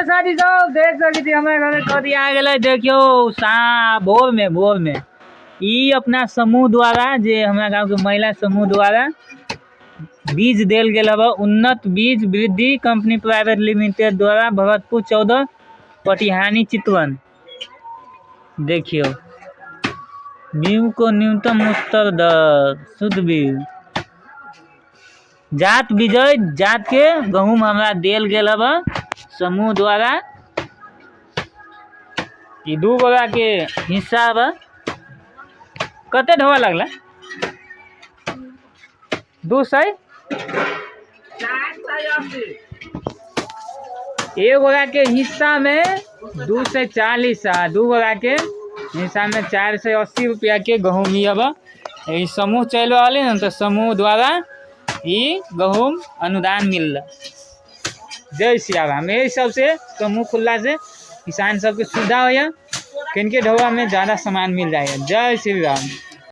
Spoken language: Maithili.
साथी सब, देख सकै छी हमरा घरे कथी आ गेलै। देखियौ सा भोर में ई अपना समूह द्वारा, जे हमरा गाँवके महिला समूह द्वारा बीज देल गेल हबे, उन्नत बीज वृद्धि कंपनी प्राइवेट लिमिटेड द्वारा, भरतपुर 14, पटिहानी, चितवन। देखियौ, बीज को न्यूनतम उत्तर दर, शुद्ध बीज जात विजय जात के गहूम हमरा देल गेल हबे समूह द्वारा। ई दू गोरा के हिस्सा हबे। कते ढोआ लगला? 200। एक गोरा के हिस्सा में 240 आ दू गोरा के हिस्सा में 480 रुपया के गहूम ई अब ई समूह चलि रहल है ने, तऽ समूह द्वारा ई गहूम अनुदान मिलल। जय सियाराम। यही सबसे समूह खुलला से किसान सबके सुविधा होइए, किनके ढौआ में ज़्यादा सामान मिल जाएगा। जय श्री राम।